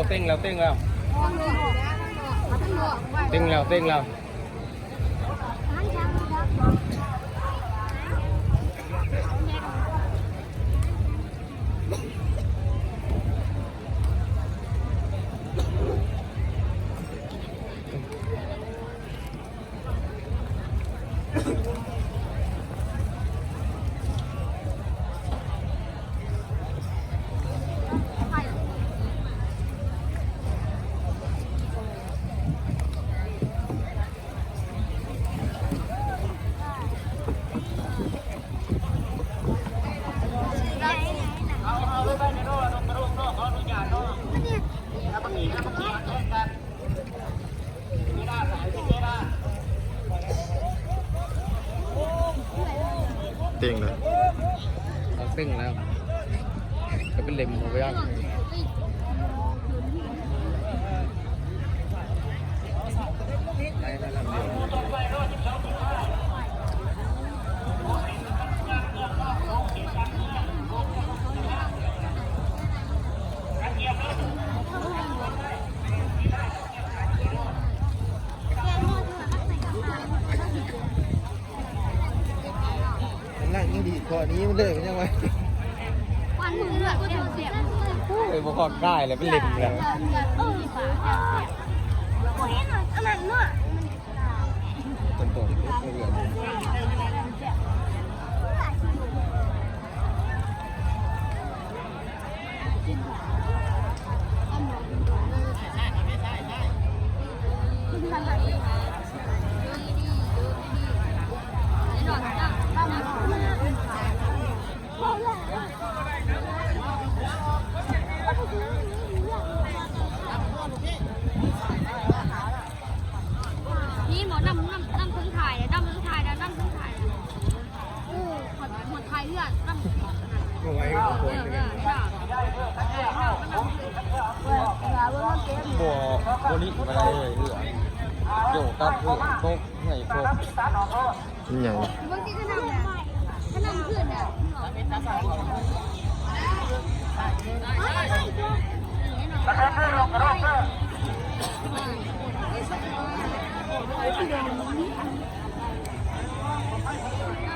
ເຕັງແລ້ວ ເຕັງແລ້ວ ເຕັງແລ້ວ ເຕັງແລ້ວ. ເຕັງແລ້ວ ເຕັງແລ້ວ ກະເປັນເຫຼັ້ມເອົາໄປ. ນັ້ນຍັງດີ ຂໍ້ນີ້ມັນເລີຍ ມັນຍັງວ່າ ຄວັນເລືອດແຊບໆ. ໂອ້ຍ ບໍ່ຮອດກາຍແລ້ວ ເປັນເຫຼັ້ມແລ້ວ. ເອີ ອັນນັ້ນເນາະ ຕົ້ນໆ ເລືອດ. ນີ້ໝໍ ນ້ຳ ນ້ຳ ນ້ຳເທິງຖ່າຍ ນ້ຳເທິງຖ່າຍ ນ້ຳເທິງຖ່າຍ. ເອີ ຫົວ ຫົວຖ່າຍເລືອດ ນ້ຳ ບໍ່ໄຫວ ເອີ ເອີ ເອີ ບໍ່ ບໍ່ລິມາໄດ້ເລີຍ ເລືອດ ໂຍກັບເລືອດ ຕົກໃຫ້ຕົກ. ອີຫຍັງ? ເບິ່ງຕິ ຂະໜາດ ຂະໜາດພື້ນນະ. ເ